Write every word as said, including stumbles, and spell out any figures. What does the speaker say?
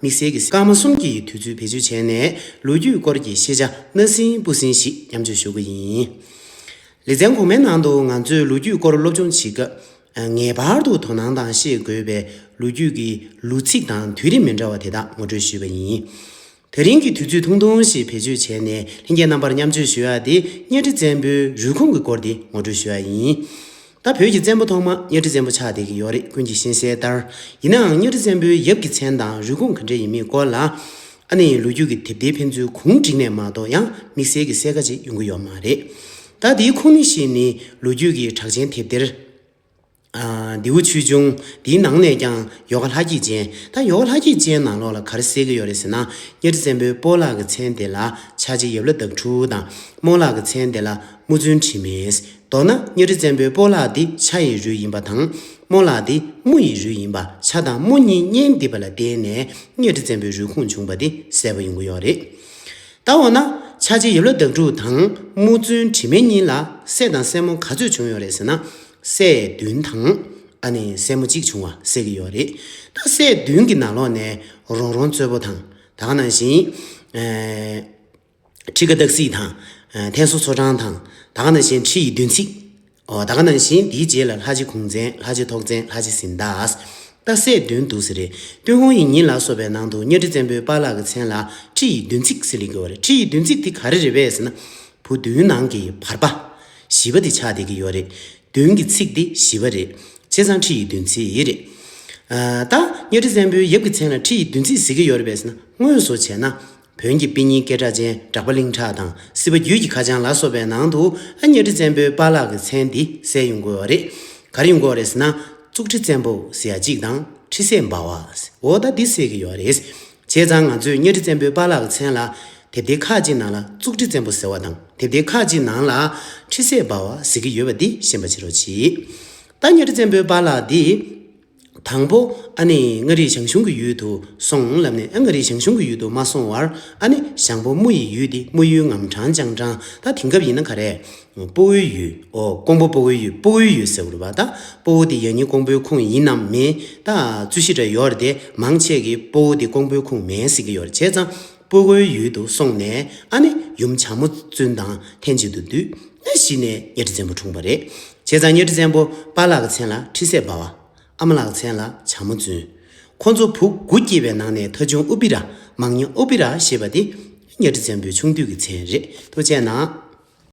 དམིགས་བསལ་གྱི་སྐར་མ་གསུམ་གྱི་དུས་ཚོད་བེད་སྤྱོད་བྱས་ནས་ལོ་རྒྱུས་སྐོར་གྱི་ཤེས་བྱ་སྣ་ཟིན་སྤུ་ཟིན་ཞིག་མཉམ་སྤྱོད་ཞུ་གི་ཡིན། ལེ་ཚན་གོང་མའི་ནང་དུ་ང་ཚོས་ལོ་རྒྱུས་སྐོར་སློབ་སྦྱོང་བྱེད་སྐབས། ངེས་པར་དུ་དོ་སྣང་དང་ཤེས་དགོས་པའི་ལོ་རྒྱུས་ཀྱི་ལོ་ཚིགས་དང་དུས་རིམ་མི་འདྲ་བ་དེ་དག་ངོ་སྤྲོད་ཞུས་པ་ཡིན། དེ་རིང་གི་དུས་ཚོད་ཐུང་ཐུང་ཞིག་བེད་སྤྱོད་བྱས་ནས་ལྷན་རྒྱས་རྣམ་པར་མཉམ་སྤྱོད་ཞུ་ཡག་དེ་གཉའ་ཁྲི་བཙན་པོའི་རུས་ཁུངས་ཀྱི་སྐོར་དེ་ངོ་སྤྲོད་ཞུ་ཡག་ཡིན། ད་བོད་ཀྱི་བཙན་པོ་ཐོག་མ་གཉའ་ཁྲི་བཙན་པོ་ཆགས་བསྡད་ཀྱི་ཡོད་རེད། ཀུན་གྱིས་ཤེས་གསལ་ལྟར། ཡིན་ནའང་གཉའ་ཁྲི་བཙན་པོའི་ཡབ་ཀྱི་མཚན་དང་རུས་ཁུངས་ག་འདྲ་ཡིན་མིན་སྐོར་ལ། ཨ་ནི་ལོ་རྒྱུས་ཀྱི་དེབ་ཐེར་ཕན་ཚུན་གུང་བསྒྲིགས་ནས་མ་གཏོགས་ཡང་དམིགས་བསལ་གྱི་གསལ་ཁ་ཅིག་ཡོང་གི་ཡོད་མ་རེད། ད་དེའི་ཁུངས་སྣེ་ཞིག་ནི་ལོ་རྒྱུས་ཀྱི་གྲགས་ཅན་དེབ་ཐེར། ཨ། ལྡེའུ་ཆོས་འབྱུང་འདིའི་ནང་ནས་ཀྱང་ཡོ་ག་ལྷ་སྐྱིད་ཅན། ད་ཡོ་ག་ལྷ་སྐྱིད་ཅན་ནང་ལོགས་ལ་ག་རེ་གསལ་གྱི་ཡོད་རེད་ཟེར་ན། གཉའ་ཁྲི་བཙན་པོའི་སྤོ་ལགས་ཀྱི་མཚན་དེ་ལ་ཕྱག་རྗེ་ཡབ་བླ་བདག་འཕྲུག་དང་། རྨོ་ལགས་ཀྱི་མཚན་དེ་ལ་རྨོ་བཙུན་དྲི་མེད། མདོར་ན་གཉའ་ཁྲི་བཙན་པོའི་སྤོ་ལགས་འདི་ཕྱག་ཡི་རུས་ཡིན་པ་དང་། རྨོ་ལགས་འདི་རྨོ་ཡི་རུས་ཡིན་པ། ཕྱག་དང་རྨོ་གཉིས་གཉེན་བསྡེབས་པ་ལ་བརྟེན་ནས་གཉའ་ཁྲི་བཙན་པོའི་རུས་ཁུངས་བྱུང་བ་འདི་གསལ་པོ་ཡོང་གི་ཡོད་རེད། ད་འོ་ན་ཕྱག་རྗེ་ཡབ་བླ་བདག་འཕྲུག་དང་རྨོ་བཙུན་དྲི་མེད་གཉིས་ལ་སྲས་དང་སྲས་མོ་ག་ཚོད་བྱུང་ཡོད་རེད་ཟེར་ན། སྲས་བདུན་དང་། ཨ་ནི་སྲས་མོ་གཅིག་བྱུང་བ་གསལ་གྱི་ཡོད་རེད། ད་སྲས་བདུན་གྱི་ནང་ལོགས་ནས་རོང་རོང་རྩོད་པོ་དང་། ད་ག་ནང་བཞིན། ཨེ། ཁྲི་ཀ་སྟག་གཟིག་དང་། ཨེ། འཐེན་སོ་མཚོ་བྲང་དང་། ད་ག་ནང་བཞིན་ཁྲི་ཡི་བདུན་ཚིགས། ཨོ། ད་ག་ནང་བཞིན་དེའི་རྗེས་ལ་ལྷ་རྗེ་གུང་བཙན། ལྷ་རྗེ་ཐོག་བཙན། ལྷ་རྗེ་ཟིན་དཱས། ད་སྲས་བདུན་འདུག་ཟེར་རེད། ཏུན་ཧོང་ཡིག་རྙིང་ལ་སོགས་པའི་ནང་དུ་གཉའ་ཁྲི་བཙན་པོའི་པཱ་ལགས་ཀྱི་མཚན་ལ་ཁྲི་ཡི་བདུན་ཚིགས་ཟེར་ལེགས་ཀྱི་ཡོད་རེད། ཁྲི་ཡི་བདུན་ཚིགས་དེ་ག་རེ་རེད་པས་ཟེར་ན། བུ་བདུན་ནང་གི་བར་པ། བཞི་པ་དེ་ཆགས་བསྡད་ཀྱི་ཡོད་རེད། བདུན་གྱི་ཚིགས་དེ་བཞི་པ་རེད། བྱས་ཙང་ཁྲི་ཡི་བདུན་ཚིགས་རེད། ཨ། ད་གཉའ་ཁྲི་བཙན་པོའི་ཡབ་ཀྱི་མཚན་ལ་ཁྲི་ཡི་བདུན་ཚིགས་ཟེར་གྱི་ཡོད་རེད་པས་ཟེར་ན། དངོས་སུ་བྱས་ན། བོན་གྱི་དཔེ་རྙིང་སྐད་གྲགས་ཅན་གྲགས་པ་གླིང་གྲགས་དང་སྲིད་པ་རྒྱུད་ཀྱི་ཁ་བྱང་ལ་སོགས་པའི་ནང་དུ། ཨ། གཉའ་ཁྲི་བཙན་པོའི་པཱ་ལགས་ཀྱི་མཚན་འདི་གསལ་ཡོང་གི་ཡོད་རེད། ག་རེ་ཡོང་གི་ཡོད་རེད་ཟེར་ན། གཙུག་ཁྲི་བཙན་པོ་ཟེར་ཡ་གཅིག་དང་ཁྲི་སྲས་འབར་བ། འོ། ད་འདི་གསལ་གྱི་ཡོད་རེད། བྱས་ཙང་ང་ཚོས་གཉའ་ཁྲི་བཙན་པོའི་པཱ་ལགས་ཀྱི་མཚན་ལ་དེབ་ཐེར་ཁག་ཅིག་ནང་ལ་གཙུག་ཁྲི་བཙན་པོ་ཟེར་བ་དང་། དེབ་ཐེར་ཁག་ཅིག་ནང་ལ་ཁྲི་སྲས་འབར་བ་ཟེར་གྱི་ཡོད་པ་འདི་ཤེས་པ་བྱེད་རོགས་གྱིས། ད་གཉའ་ཁྲི་བཙན་པོའི་པཱ་ལགས་འདི། དང་པོ། ཨ་ནི་མངའ་རིས་ཞང་ཞུང་གི་ཡུལ་དུ་སོང་ལབ་ནས། ཨ། མངའ་རིས་ཞང་ཞུང་གི་ཡུལ་དུ་མ་སོང་བར། ཨ་ནི་ཞང་པོ་རྨོ་ཡི་ཡུལ་དེ། རྨོ་ཡུལ་ངམ་གྲང་ལྕང་གྲང་། ད་དེང་སྐབས་ཡིན་ན་ག་རེ། སྤོ་བོའི་ཡུལ། ཨོ། ཀོང་པོ་སྤོ་བོའི་ཡུལ། སྤོ་བོའི་ཡུལ་ཟེར་བ་རེད་པ། ད་སྤོ་བོ་དེ་ཡང་སྙིང་ཀོང་པོའི་ཁོངས་ཡིན་ནམ་མིན། ད་རྩོད་གཞི་འདྲ་ཡོད་རེད་དེ། མང་ཆེ་གིས་སྤོ་བོ་དེ་ཀོང་པོའི་ཁོངས་མིན་ཟེར་གྱི་ཡོད་རེད། བྱས་ཙང་སྤོ་བོའི་ཡུལ་དུ་སོང་ནས། ཨ་ནི་ཡུམ་བྱ་མོ་བཙུན་དང་ལྷན་ཅིག་ཏུ་འདུས། ཨ། གཞི་ནས་གཉའ་ཁྲི་བཙན་པོ་འཁྲུངས་པ་རེད། བྱས་ཙང་གཉའ་ཁྲི་བཙན་པོ་པཱ་ལགས་ཀྱི་མཚན་ལ་ཁྲི་སྲས་འབར་བ། ཨ་མ་ལགས་མཚན་ལ་བྱ་མོ་བཙུན། ཁོང་ཚོ་བུ་དགུ་སྐྱེས་པའི་ནང་ནས་ཐ་ཆུང་ཨུ་པི་ར། མང་ཉུང་ཨུ་པི་ར་ཞེས་པ་དེ་གཉའ་ཁྲི་བཙན་པོའི་ཆུང་དུས་ཀྱི་མཚན་རེད། ཐུགས་རྗེ་གནང་།